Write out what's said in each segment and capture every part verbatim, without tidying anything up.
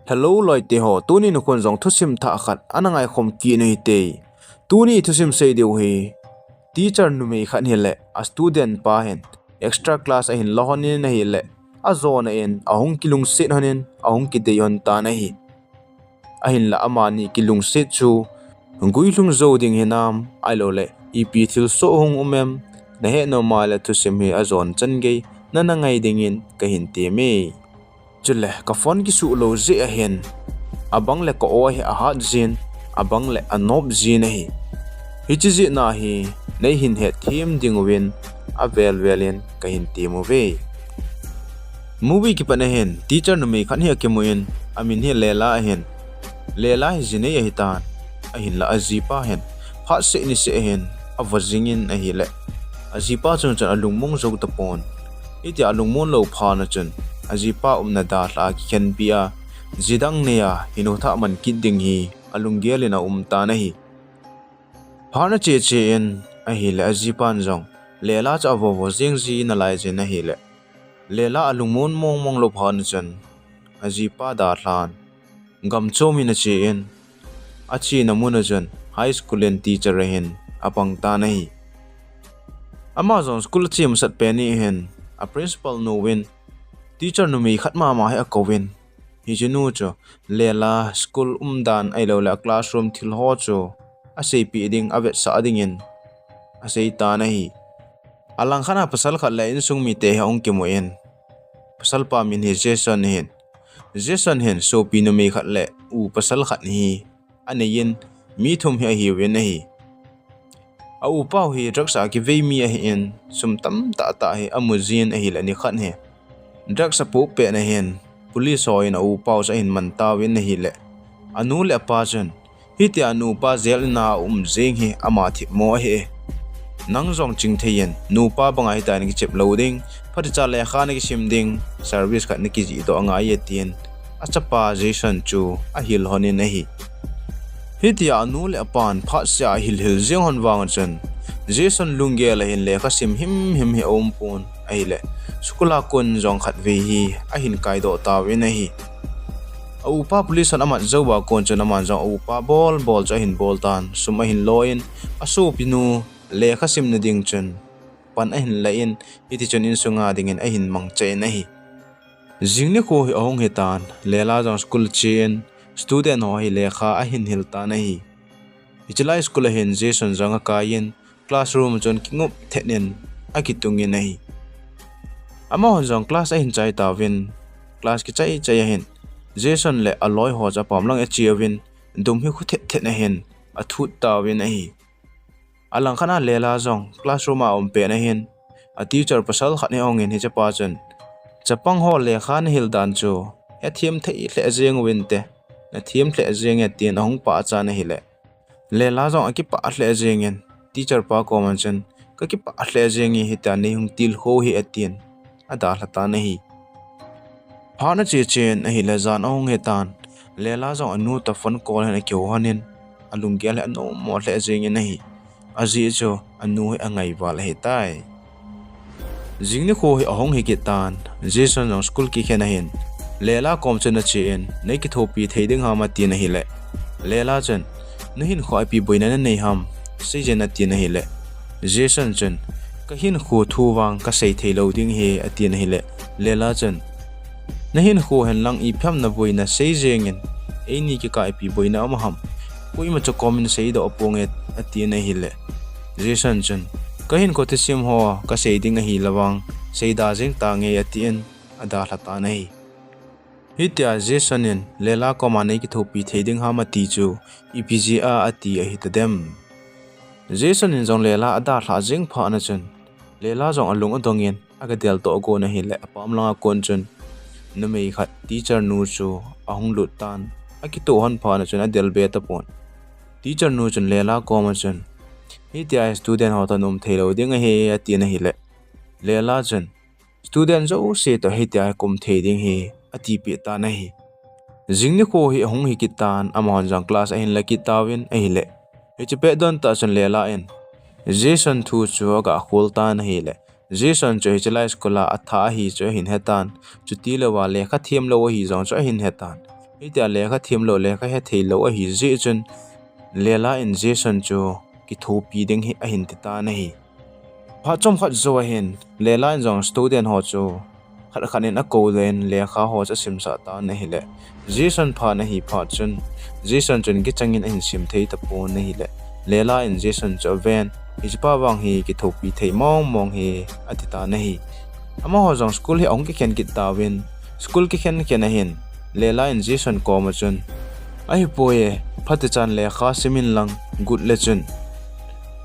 Hello loite ho, tuni nikho jong thusim thah khat ana ngaikhom kit u hite. Tuni thusim sei diu hi teacher numei khat hile a student pa hin extra class ahin la lhon in ahile, ajona in ahung kilungset lhon in ahung kidei lhon tan ahi. Ahinla amani kilungset chu guilhung jou ding hinam, ahilouleh ipi thilsoh hung um em, nahet nom a le thusim hi ajon chan gei nana ngai dingin kahin temme. Chule ka phone kisuh lou jeh ahin, abang le ka aw hi ahat jin, abang le anop jin ahi. Hiche jeh a hi neihin hetthem diuvin avel vel in kahin tem uve. Movie kipat na hin teacher numei khat hi akimun, amin hi Leila ahin. Leila hi jinei ahitan, ahinla ajipa hin phat seh ni seh hin avo jingin ahile, ajipa chun chun alungmong jou tapon. Hitia alungmon lou phat na chun ajipa umna dalha a kikhenpi a, ji dang nei a hin hothah man kit ding hi alunggel in aum tan ahi. Phat na cheche in ahile ajipan jong Leila chu avo vo jing ji nalai jin ahile, Leila alungmon mong mong lou phat na chun ajipa dalhan gamchom in ache in, achena mun a chun high school in teacher ahin apang tan ahi. Ama jong school ache masat pen ni hin a principal nu in teacher numei khat mama hi akouvin, hiche nu chu Leila school umdan ahilouleh a classroom thil ho chu aseipeh ding, avetsah dingin asei tan ahi. Alangkhat a pasal khat le insung mite hi ahung kimun, pasalpa min hi Jason ahin. Jason hin sopi numei khat le u pasal khat hi aneiyin, mi thum hi ahiuvin ahi. A upau hi drugs a kivei mi ahin, sum tamtah tah hi amu jin ahile nikhat hi drugs apoh pet na hin police ho in a upau chu ahin man tauvin ahile, anu le apa chun, hitia nupa jail in a um jing hi ama thipmo ahi. Nang jong chingthei in, nupa banga hitia nakichep lou ding, phatecha lekha nakisim ding, service khat nakijih doh angai e, tin achapa Jason chu ahil lhon in ahi. Hitia anu le apan phatseh a ahil hil jing lhon vang chun, Jason lunggel a hin lekha sim him him hi aumpon ahile, school a kon jong khatvei hi ahin kaidoh tauvin ahi. A upa police hon amat jou a kon chun aman jong a upa bol bol chu ahin bol tan, sum ahin lo in, asopinu lekha simna ding chun pan ahin la in, hitichun insunga dingin ahin mangcha in ahi. Jing nikho hi ahung hitan, Leila jong school ache in, student ho hi lekha ahin hil tan ahi. Hiche lai school a hin Jason jong akai in, classroom a chun kingop thet in akitung in ahi. Amahon jong class ahin chai tauvin, class kichai chai a hin Jason le aloi ho chu apam lang ache uvin, dum hi khu thet thet a hin athut tauvin ahi. Alangkhat a Leila jong classroom a aum pet na hin, a teacher pasal khat hi ahung in hichepa chun, chapang ho lekha nahil dan chu hethem thei lheh jeng uvinte, nathem lheh jeng e, tin ahung pachat na hile, Leila jong akipah lheh jeng in, teacher pa koma chun, kakipah lheh jeng e, hitia neihung tilkhou hi, atin adalha tan ahi. Phat na cheche in ahile, jan ahung hitan, Leila jong anu toh phone call hin akihou lhon in, alunggel hi anommo lheh jeng in ahi. Ajeh chu anu hi angaival ahitai. Jing nikho hi ahung hikit tan, Jason jong school kikhen a hin Leila kom chun ache in, neikithopi thei ding ham, atin ahile, Leila chun, nahinkho a ipi boina nanei ham, seijeng, atin ahile, Jason chun, kahinkho thu vang kasei thei lou ding ahi, atin ahile, Leila chun, nahinkho henlang ipi ham naboina seijeng in, eini kikah a ipi boina um ham, koima chu kom in seidoh ponge, atin ahile, Jason chun, kahinkho thusim ho kasei ding ahile vang seida jeng tange, atin adalha tan ahi. Hitia Jason in Leila koma neikithopi thei ding ham ati chu ipi jeh a ati ahitadem? Jason in jong Leila adalhah jeng phat na chun, Leila jong alung adong in, aga deltoh agon ahile, apam langa kon chun numei khat teacher nu chu ahung lut tan, akitoh lhon phat na chun adel be tapon. Teacher nu chun Leila koma chun, hitia student ho toh naum thei lou ding ahi, atin ahile, Leila chun, student jouse toh hitia hi kaum thei ding ahi, atipeh tan ahi. Jing nikho hi ahung hikit tan, amahon jong class ahin la kit tauvin ahile, hiche pet don tah chun Leila in Jason thu chu aga khol tan ahile, Jason chu hiche lai school a atha ahi chu ahin hetan, chutilouva lekha themlou ahi jong chu ahin hetan. Hitia lekha themlou, lekha hethei lou ahi jeh chun, Lela in Jason chu kithopi ding hi ahin ti tan ahi. Phat chomkhat jou ahin, Lela in jong student ho chu khat khat in akou le in lekha ho chu asimsah tan ahile, Jason phat ahi phat chun, Jason chun kichang in ahin sim thei tapon ahile, Lela in Jason chu aven, hichepa vang hi kithopi thei mong mong hi ati tan ahi. Amaho jong school hi ahung kikhen kit tauvin, school kikhen khen ahin, Lela in Jason koma chun, ahipoi e, phatechan lekha sim in lang, gut le chun,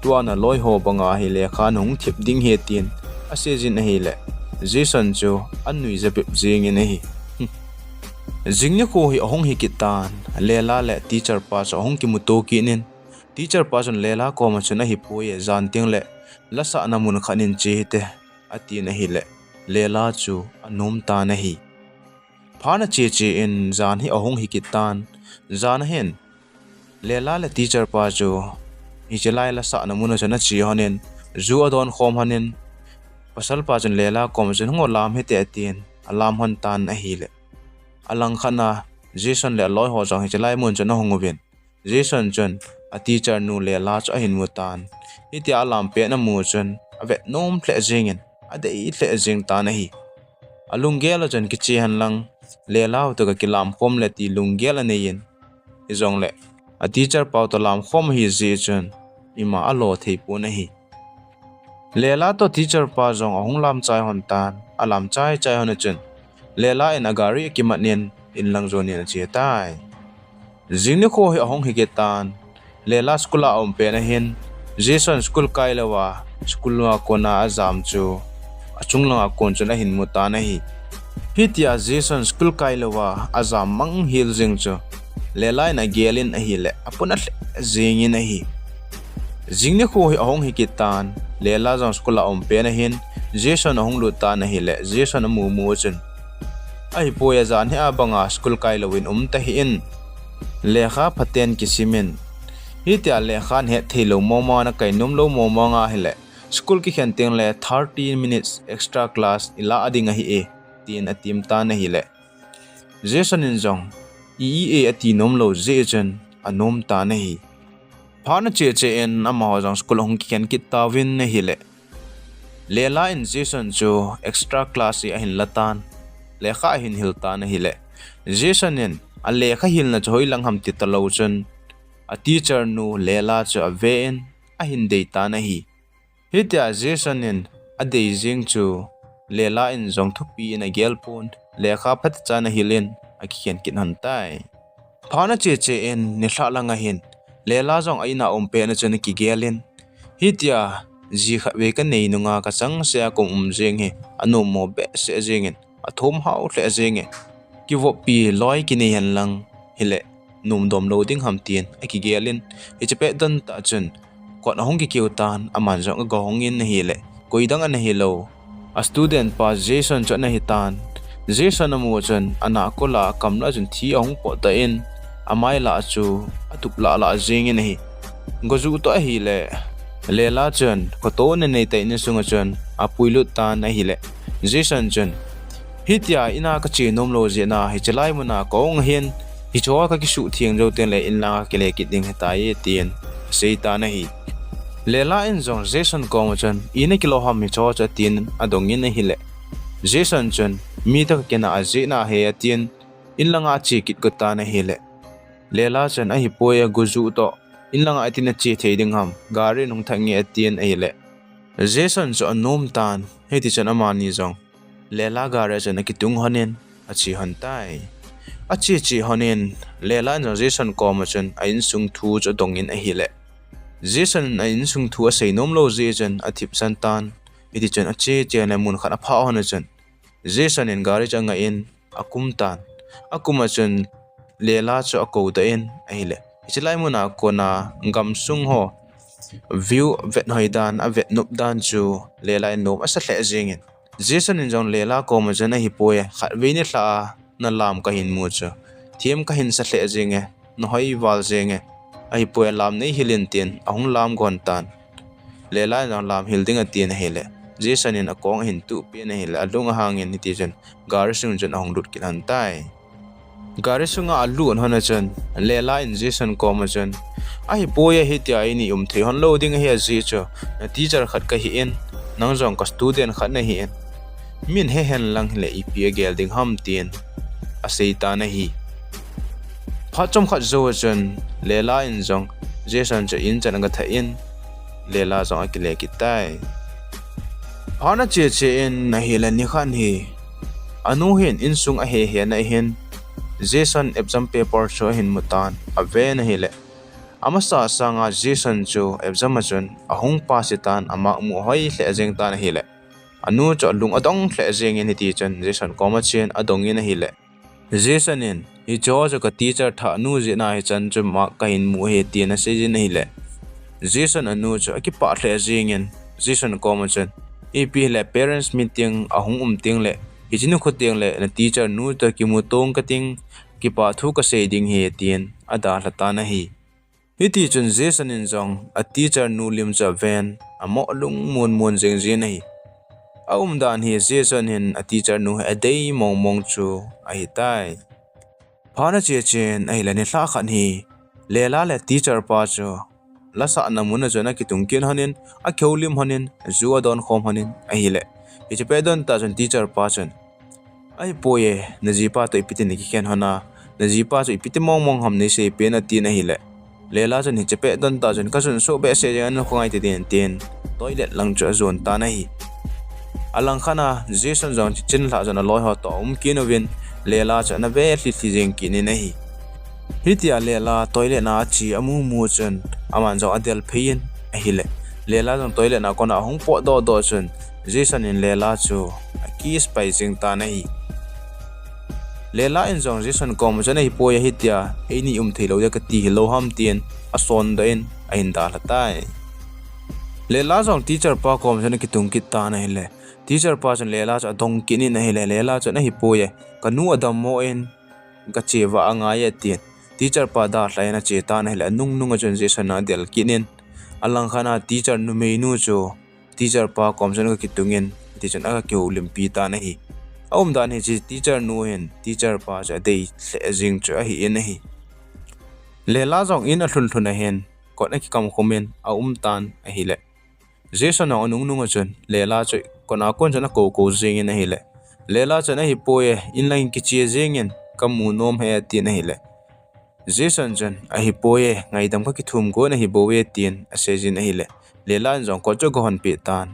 tua naloi ho banga hi lekha nahung thep ding ahi tin aseijin ahile, Jason chu anuija bep jengin ahi. Jing nikho hi ahung hi kit tan, Lela le teacher pa chu ahung kimuto kit in, teacher pa chun Lela koma chun, ahipoi e, jan tengle lasahna mun khat in che hite, atin ahile, Lela chu anom tan ahi. Phat ache che in jan hi ahung hi kit tan, jan ahin, Lela le teacher pa chu hiche lai lasahna mun a chun ache lhonin, ju adon khom lhonin, pasal pa chun Lela koma chun, hung o lam hite, atin alam lhon tan ahile, alangkhat a Jason le aloi ho jong hiche lai mun chun ahung uvin, Jason chun a teacher nu Lela chu ahin mu tan. Hitia alam pet amu chun avet nom lheh jengin, adei lheh jeng tan ahi. Alunggel a chun, kiche hen lang, Lela u toh kakilam khom le, ti lunggel anei in, hijongle a teacher pa u toh lam khom ahi jeh chun ima alo thei pon ahi. Lela toh teacher pa jong ahung lam chai lhon tan, alam chai chai lhon a chun, Lela in agari akimat in, in lang jon in ache tai. Jing nikho hi ahung hi kit tan, Lela school a aum pet ahin, Jason school kai louva, school a kona ajam chu achung langa kon chun ahin mu tan ahi. Hitia Jason school kai louva ajam mang hel jeng chu Lela in agel in ahile, apun alheh jengin ahi. Jing nikho hi ahung hi kit tan, Lela jong school a aum pet ahin, Jason ahung lut tan ahile, Jason amu mu chun, ahipoi e, jan hi a banga school kai louvin um tahih in, lekha phaten kisim in, hitia lekha nahet thei lou mong mong a, nakai nom lou mong mong ahile, school kikhen tengle thirty minutes extra class ilah ding ahi e, tin atim tan ahile, Jason in jong i i e ati nom lou jeh chun anom tan ahi. Phat ache che in amaho jong school ahung kikhen kit tauvin ahile, Lela in Jason chu extra class hi ahin la tan, lekha ahin hil tan ahile, Jason in alekha hilna chu hoilang ham ti talou chun, a teacher nu Lela chu ave in ahin dei tan ahi. Hitia Jason in adei jeng chu Lela in jong thupi in agel pon, lekha phatechan ahil in akikhen kit lhon tai. Phat ache che in nilhah lang ahin, Lela jong a in a um pet a chun akigel in, hitia ji khatvei kanei nunga kachangseh a kaum um jeng hi anommo behseh jengin, athom hao lheh jenge, kivoppi loi kinei hen lang hile, nomdom lou ding ham tin akigel in, hiche pet don tah chun kot ahung kikeu tan, aman jong aga hong in ahile, koidang ana hilou, a student pa Jason chu ana hitan. Jason amu chun anahkol a akamlah chun thi ahung potdoh in, amai lah chu atup lah lah jengin ahi. Gojuh toh ahile, Lela chun khoto ana nei tah in insunga chun apuilut tan ahile, Jason chun, hitia in a kache nom lou jeh a hiche lai muna kahung ahin, hicheho kakisuh theng jou tengle in langa kile kit ding ahitai, tin asei tan ahi. Lela in jong Jason koma chun, ina kilou ham hicheho chu, atin adongin ahile, Jason chun, mi toh kakina ajeh ahi, atin in langa ache kit got tan ahile, Lela chun, ahipoi e, gojuh toh in langa itin ache thei ding ham, gari in hung thah inge, atin ahile, Jason chu anom tan, hitichun amani jong Lela gari a chun akitung lhonin ache lhon tai. Ache che lhonin, Lela in jong Jason koma chun a insung thu chu adongin ahile, Jason in a insung thu asei nom lou jeh chun athipsan tan, hitichun ache chen le mun khat aphah lhon a chun, Jason in gari chu angah in akum tan. Akum a chun Lela chu akoudoh in ahile, hiche lai muna kona gamsung ho view vet hoi dan, avet nop dan chu Lela in nom asa lheh jengin, Jason in jong Lela koma chun, ahipoi e, khatvei nilhah a nalam kahin mu chu, them kahin sa lheh jenge, nahoi val jenge, ahipoi e, lam neihil in, tin ahung lam gon tan. Lela in jong lam hil ding atin ahile, Jason in akong ahin tuhpeh in ahile, alung ahangin hitichun gari sung chun ahung lut kit lhon tai. Gari sunga alut hon a chun, Lela in Jason koma chun, "Ahipoi e, hitia eini um thei hon lou ding ahi ajeh chu, na teacher khat kahi in, nang jong ka student khat nahi in. Min hehen lang hile ipi agel ding ham," tin asei tan ahi. Phat chomkhat jou a chun, Lela in jong Jason chu in chan aga thah in, Lela jong akile kit tai. Phat ache che in ahile nikhat hi, anu hin insung ahe he na hin, Jason exam paper chu ahin mu tan, aven ahile. Amasa sanga Jason chu exam a chun ahung pass tan, a mark mu hoi lheh jeng tan ahile. Anu chu alung adong lheh jeng in hiti chun Jason koma chen adong in ahile. Jason in, "Hiche chu ka teacher thah nu jeh a hichan chu mark kahin mu ahi," tin asei jin ahile. Jason anu chu akipah lheh jeng in, Jason koma chun, "Ipi hile parents meeting ahung um teng le, hiche nikho teng le na teacher nu toh kimu tong kating, kipah thu kasei ding ahi," tin adalha tan ahi. Hiti chun Jason in jong a teacher nu lim chu aven, amo lungmon mon jeng jin ahi. Aumdan hi Jason hin a teacher nu hi adei mong mong chu ahitai. Phat ache chen ahile nilhah khat hi Lela le teacher pa chu lasahna mun a chun akitung kit hon in, akihoulim hon in, ju adon khom hon in ahile. Hiche pet don tah chun teacher pa chun, "Ahipoi e, na jipa toh ipi tin nakikhen hon a, na jipa chu ipi ti mong mong ham neisei pen," atin ahile. Lela chun, "Hiche pet don tah chun ka sunsoh behseh jeng in, na khongai tei tin," tin toilet lang chu ajon tan ahi. Alangkhat a Jason jong chin lhah chun aloi ho toh aum kit uvin, Lela chu ana ve lhi lhi jeng kit in ahi. Hitia Lela toilet a ache amu mu chun, aman jong adel phei in ahile. Lela jong toilet a kona ahung potdoh doh chun, Jason in Lela chu akiss pai jeng tan ahi. Lela in jong Jason koma chun, "Ahipoi e, hitia eini um thei lou ding kati hilou ham," tin asondoh in ahin dalha tai. Lela jong teacher pa koma chun akitung kit tan ahile. Teacher pa chun Lela chu adong kit in ahile. Lela chun, "Ahipoi e, ka nu adammo in, ka che vah angai e," tin teacher pa dalha in ache tan ahile. Anung nung a chun Jason adel kit in, alangkhat a teacher numei nu chu teacher pa koma chun aga kitung in, hiti chun aga kihoulimpi tan ahi. Aumdan hiche teacher nu hin teacher pa chu adei lheh jeng chu ahi in ahi. Lela jong in alhun lhun a hin kot akikam khum in aum tan ahile. Jason jong anung nung a chun Lela chu kot a kon chun akou kou jeng in ahile. Lela chun, "Ahipoi e, in lang in kiche jeng in, kamu nom e," atin ahile. Jason chun, "Ahipoi e, ngaidam kakithum gon ahi bou e," tin asei jin ahile. Lela in jong kot chu aga hon peh tan.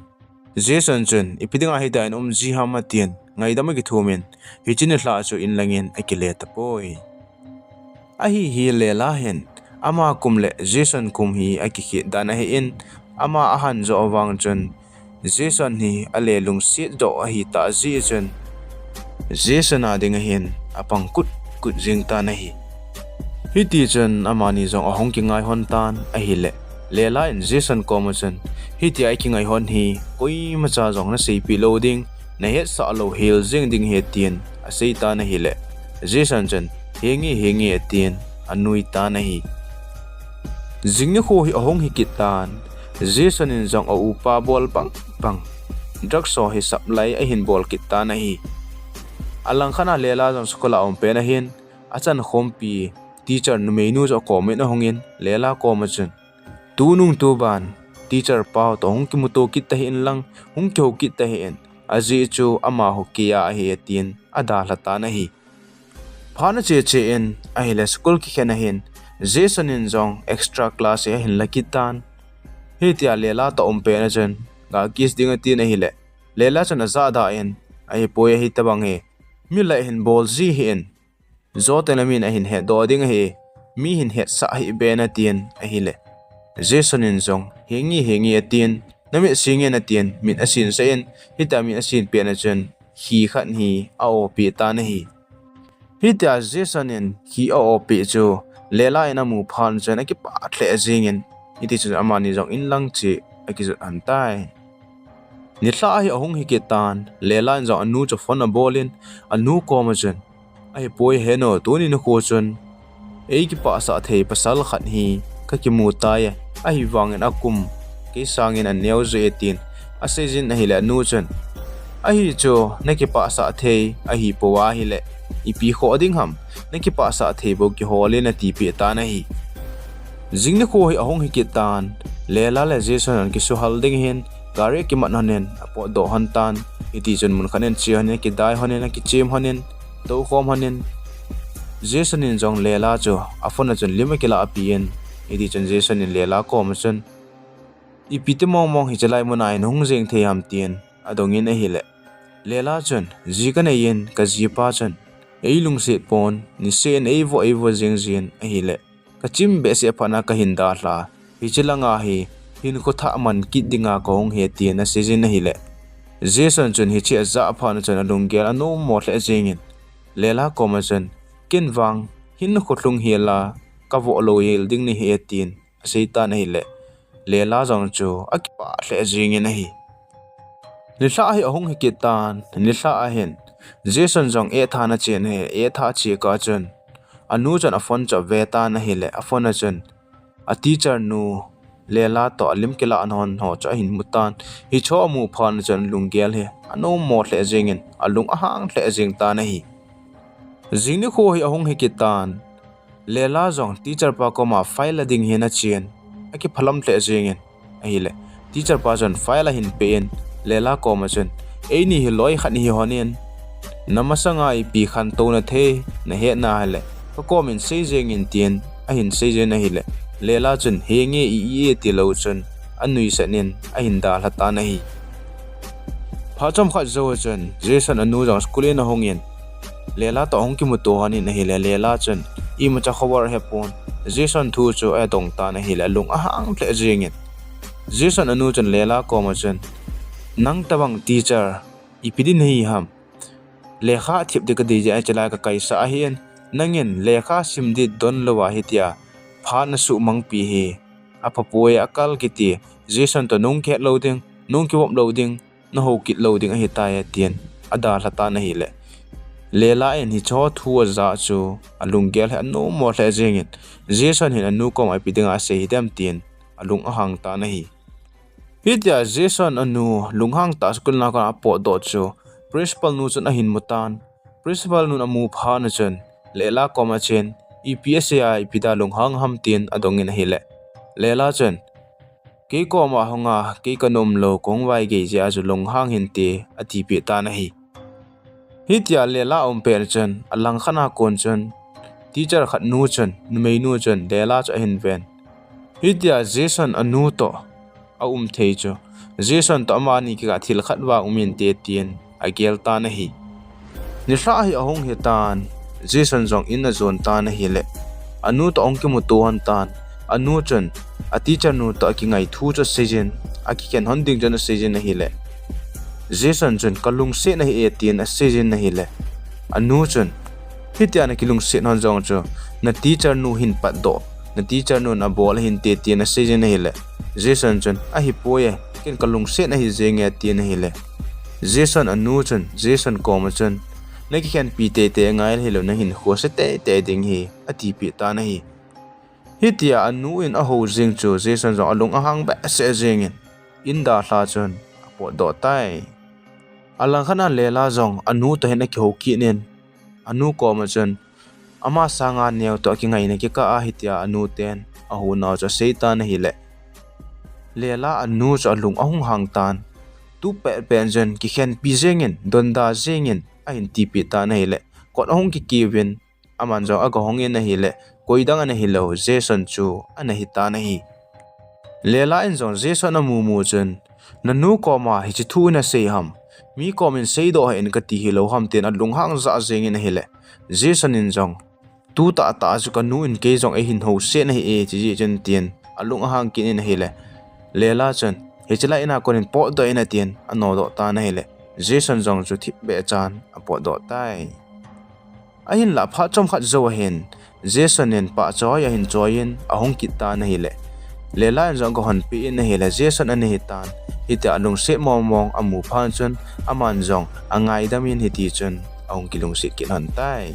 Jason chun, "Ipi dinga hitia in um ji ham," atin ngaidam akithum in, hiche nilhah chu in lang in akile tapoi. Ahi hi Lela hin ama kum le Jason kum hi akikhet dan ahi in, ama ahan joh vang chun Jason hi ale lungset joh ahi tah jeh chun, Jason a ding a hin apang kut kut jeng tan ahi. Hiti chun amani jong ahung kingai hon tan ahile. Lela in Jason koma chun, "Hitia i kingai hon hi koimacha jong naseipeh lou ding, nahetsah lou hel jeng ding ahi," tin asei tan ahile. Jason chun, "Henge, henge," atin anui tan ahi. Jing nikho hi ahung hi kit tan, Jason in jong a upa bol bang bang drugs ho hi supply ahin bol kit tan ahi. Alangkhat a Lela jong school a aum pen a hin, achan khompi teacher numei nu chu akom in ahung in, Lela koma chun, "Tunung tuban teacher pa toh hung kimuto kit tahih in lang, hung kihou kit tahih in, ajeh chu ama ho kei a ahi," atin adalha tan ahi. Phat ache che in ahile, school kikhen a hin Jason in jong extra class hi ahin la kit tan. Hitia Lela toh um pen a chun ga kiss ding atin ahile, Lela chun ajahda in, "Ahipoi e, hitabang hi mi lah hin bol ji hih in, joten a min ahin hetdoh ding ahi, mi hin hetsah hih ben," atin ahile, Jason in jong, "Henge, henge," atin, "Namit sing in," atin mit asinsah in, hitia mit asin pen a chun khi khat hi a-o peh tan ahi. Hitia Jason in khi a-o peh chu Lela in amu phat chun akipah lheh jeng in, hiti chun amani jong in lang cheh akijot hon tai. Nilhah hi ahung hi kit tan, Lela in jong anu chu phone abol in, anu koma chun, "Ahipoi henu, tuni nikho chun eikipahsah thei pasal khat hi kakimu tai, ahivangin akum kei sangin aneo jeh e," tin asei jin ahile, anu chun, "Ahi chu nakipahsah thei ahipoi ahile, ipi khoh ding ham, nakipah sah thei bou kihol in atipeh tan ahi. Jing nikho hi ahung hi kit tan, Lela le Jason in kisuhal ding hin gari akiman hon in apotdoh hon tan, hitichun mun khat in ache hon in, akidai hon in, akichem hon in, toukhom hon in, Jason in jong Lela chu aphone a chun lim akilah api in, hitichun Jason in Lela kom a chun, ipi ti mong mong hiche lai mun a hin hung jeng thei ham tin adong in ahile, Lela chun, ji kanei in, kajipa chun eilungset pon, niseh in eivo eivo jing jin ahile, kachim behseh phat na kahin dalha, hiche langa hi hinkho thah man kit dinga kahung hi tin asei jin ahile, Jason chun hiche ajah phat na chun alunggel anom mo lheh jeng in, Lela kom a chun, ken vang hinkho lhung hel a, kavoh lou hel ding nahi e tin asei tan ahile, Lela jong chu akipah lheh jeng in ahi. Nilhah hi ahung hi kit tan, nilhah a hin Jason jong etha na chen ahi, etha che kah chun anu chun aphone chu ave tan ahile, aphone a chun a teacher nu Lela toh alim kilah hon ho chu ahin mu tan, hicho amu phat na chun alunggel hi anom mo lheh jeng in alung ahang lheh jeng tan ahi. Jing nikho hi ahung hi kit tan, Lela jong teacher pa koma file la ding hin achen, akiphalam lheh jeng in ahile, teacher pa chun file ahin pe in, Lela kom a chun, eini hi loi khat hi hon in, namasanga ipi khantou nathei nahet na hile, kakom in sei jeng in tin ahin sei jin ahile, Lela chun, henge i i e tilou chun anuisat in ahin dalha tan ahi. Phat chomkhat jou a chun Jason anu jong school in ahung in, Lela toh ahung kimuto hon in ahile, Lela chun imacha khabar ahepon, Jason thu chu adong tan ahile, alung ahang lheh jeng in, Jason anu chun Lela kom a chun, nang tabang teacher ipi din nahi ham? Lekha thip ding kadei jeh a hiche lai kakaisah ahin, nangin lekha sim ding donlou a hitia phat nasuhmangpi hi aphapoi, akal kiti, Jason toh nung kihet lou ding, nung kivop lou ding, nahou kit lou ding ahitai e tin adalha tan ahile, Lela in hicho thu ajah chu alunggel hi anom mo lheh jeng in, Jason hin anu koma ipi dinga asei hidem tin alung ahang tan ahi. Hitia Jason anu lunghang tah a school na kon apotdoh chu principal nu chun ahin mu tan, principal nun amu phat na chun Lela kom a chen, ipi asei a ipi dia lunghang ham tin adong in ahile, Lela chun, kei koma hung a kei kanom lou kahung vaigei jeh a chu lunghang hinte atipeh tan ahi. Hitia Lela aum pet chun alangkhat a kon chun teacher khat nu chun, numeinu chun Lela chu ahin ven, hitia Jason anu toh aum thei chu, Jason toh amani kikah thil khat vang um inte tin agel tan ahi. Nilhah hi ahung hi tan, Jason jong in ajon tan ahile, anu toh ahung kimuto hon tan, anu chun a teacher nu toh akingai thu chu asei jin, akikhen hon ding chun asei jin ahile, Jason chun kalungset nahi e tin asei jin ahile, anu chun, hitia nakilungset hon jong chu na teacher nu hin patdoh, na teacher nun abol ahinte tin asei jin ahile, Jason chun, ahipoi e, ken kalungset ahi jenge tin ahile, Jason anu chun Jason kom a chun, nakikhenpi teitei angai hilou, nahinkho se teitei ding hi atipeh tan ahi. Hitia anu in ahou jing chu Jason jong alung ahang behseh jeng in, in dalha chun apotdoh tai. Alangkhat a Lela jong anu toh hin akihou kit in, anu kom a chun, ama sanga neo toh akingaina kikah a hitia anu ten ahou nau chu asei tan ahile, Lela anu chu alung ahung hang tan, tu pet pet chun kikhenpi jeng in, donda jeng in ahin tipeh tan ahile, kot ahung kikiuvin, aman jong aga hong in ahile, koidang ana hilou, Jason chu ana hitan ahi. Lela in jong Jason amu mu chun, nanu koma hiche thu nasei ham, mi kom in seidoh hih in kati hilou ham tin alunghang jah jeng in ahile, Jason in jong, tu tahtah chu kanu in kei jong eihin houset nahi e, chujeh chun tin alung ahang kit in ahile, Lela chun, hiche lai in a kon in potdoh in atin anodoh tan ahile, Jason jong chu thipbeh chan apotdoh tai. Ahinlah phat chomkhat jou ahin, Jason in pahchoi ahin choi in ahung kit tan ahile, Lela in jong aga honpeh in ahile, Jason ana hitan, hitia alungset mong mong amu phat chun, aman jong angaidam in hitichun ahung kilungset kit hon tai.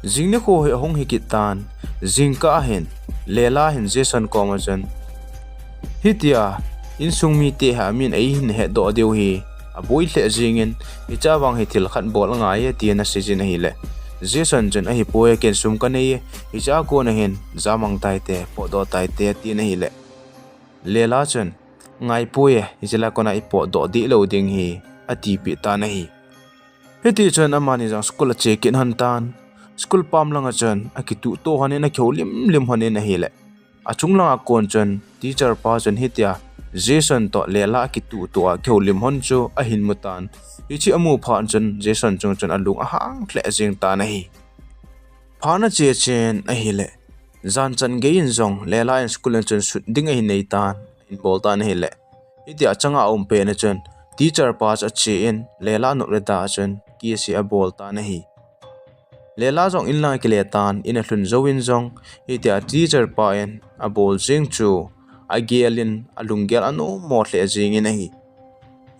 Jing nikho hi ahung hi kit tan, jingkah ahin, Lela hin Jason kom a chun, hitia insung mite hi amin eihin hetdoh diu hi aboi lheh jeng in, hiche vang hi thil khat bol angai e tin asei jin ahile, Jason chun, "Ahipoi, ken sum kanei e, hiche a kona hin jamang taite, potdoh taite," atin ahile, Lela chun, "Ngaipoi e, hiche la kona ipotdoh dih lou ding hi," atipeh tan ahi. Hitichun amani jong school ache kit lhon tan. School pam langa chun akituh to lhonin, akihoulim lim lhonin ahile, achung langa kon chun teacher pa chun hitia Jason toh Lela akituh to a kihoulim lhon chu ahin mu tan. Hiche amu phat chun Jason chung chun alung ahang lheh jeng tan ahi. Phat ache chen ahile, jan chan geiyin jong Lela in school a chun sut ding ahin nei tan, ahin bol tan ahile, hitia achanga aum pet na chun teacher pa chu ache in, Lela nop le da chun case hi abol tan ahi. Lela jong in langa akile tan, in alhun jouvin jong hitia teacher pa in abol jeng chu agel in, alunggel anom mo lheh jengin ahi.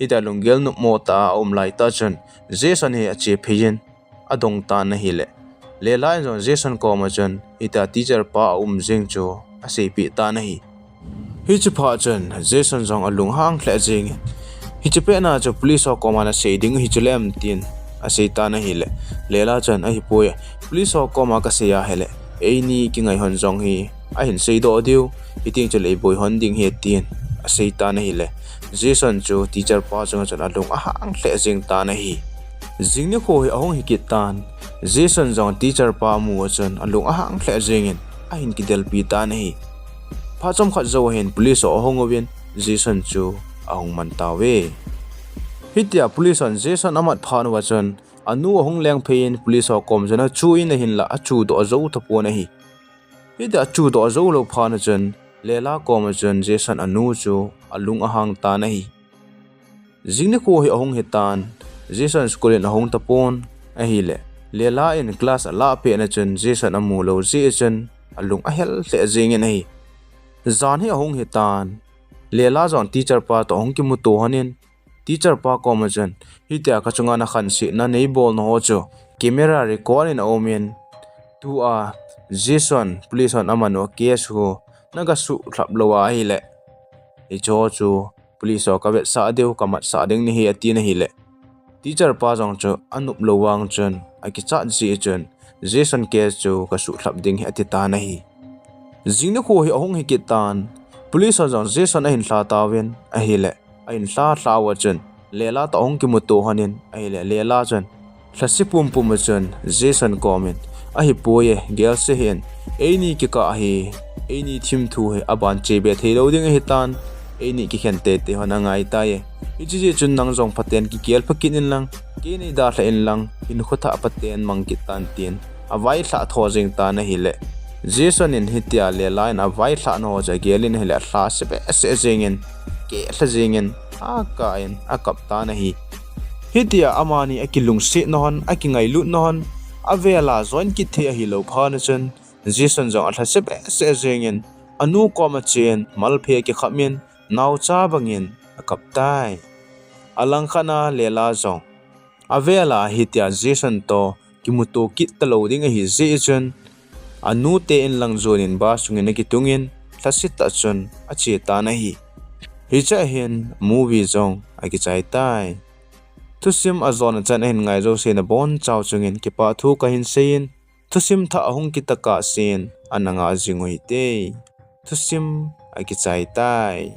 Hitia lunggel nopmo tah a aum laitah chun Jason hi ache phei in adong tan ahile, Lela in jong Jason koma chun hitia teacher pa aum jeng chu aseipeh tan ahi. Hiche phat chun Jason jong alung hang lheh jengin, "Hiche pet na chu police ho koma nasei ding hichu lem," tin asei tan ahile, Lela chun, "Ahipoi, police ho koma kasei ahile, eini kingai lhon jong hi ahin seidoh diu, hiteng chule iboi lhon ding ahi," tin asei tan ahile, Jason chu teacher pa chunga chun alung ahang lheh jeng tan ahi. Jing nikho hi ahung hi kit tan, Jason jong teacher pa amu a chun alung ahang lheh jengin ahin kidelpi tan ahi. Phat chomkhat jou ahin police ho ahung uvin Jason chu ahung man tauve. Hitia police hon Jason amat phat uva chun anu ahung leng phei in police ho kom chun achu in ahinlah achudoh jou tapon ahi. Hitia achudoh jou lou phat na chun Lela koma chun Jason anu chu alung ahang tan ahi. Jing nikho hi ahung hi tan, Jason school in ahung tapon ahile, Lela in class alah pet na chun Jason amu lou jeh chun alung ahel lheh jengin ahi. Jan hi ahung hi tan, Lela jong teacher pa toh ahung kimuto lhonin, teacher pa koma chun, "Hitia kachunga nakhansetna neibol na ho chu camera record in aumin, tua Jason police hon aman u case hi naga suhlhap lou ahile, hiche ho chu police ho kavetsah diu, kamatsah ding nahi," atin ahile, teacher pa jong chu anop lou vang chun akichat jeh chun, "Jason case chu kasuhlhap ding ahi," ati tan ahi. Jing nikho hi ahung hi kit tan, police ho jong Jason ahin lha tauvin ahile, ahin lha lha uva chun Lela toh ahung kimuto lhonin ahile, Lela chun lhase pumpum a chun Jason komin, "Ahipoi e, gelse hih in, eini kikah hi eini thimthu hi aban chebe thei lou ding ahi tan, eini kikhen teitei lhon angai tai e. Hiche jeh chun nang jong phaten kigel pha kit in lang, kei nei dalha in lang, hinkho thah phaten mang kit tan," tin availhah tho jeng tan ahile, Jason in hitia Lela in availhah na ho chu agel in ahile, alhase behseh jengin, kehlha jengin, akah in akap tan ahi. Hitia amani akilungset na hon, akingailutna hon, avela join kit thei ahilou phat na chun, Jason jong alhase behseh jengin, anu koma chen, malphei akikhap in, naocha bangin akap tai. Alangkhat a Lela jong avela hitia Jason toh kimuto kit talou ding ahi jeh chun, anute in lang jonin bus sungin akitungin, lhasetah chun ache tan ahi. Hichea hin movie jong akichai tai. Thusim ajona chan ahin ngai jouse nabonchau chungin kipathu kahin seiyin, thusim thah ahung kit tokah sen ana ngah jing u hite. Thusim akichai tai.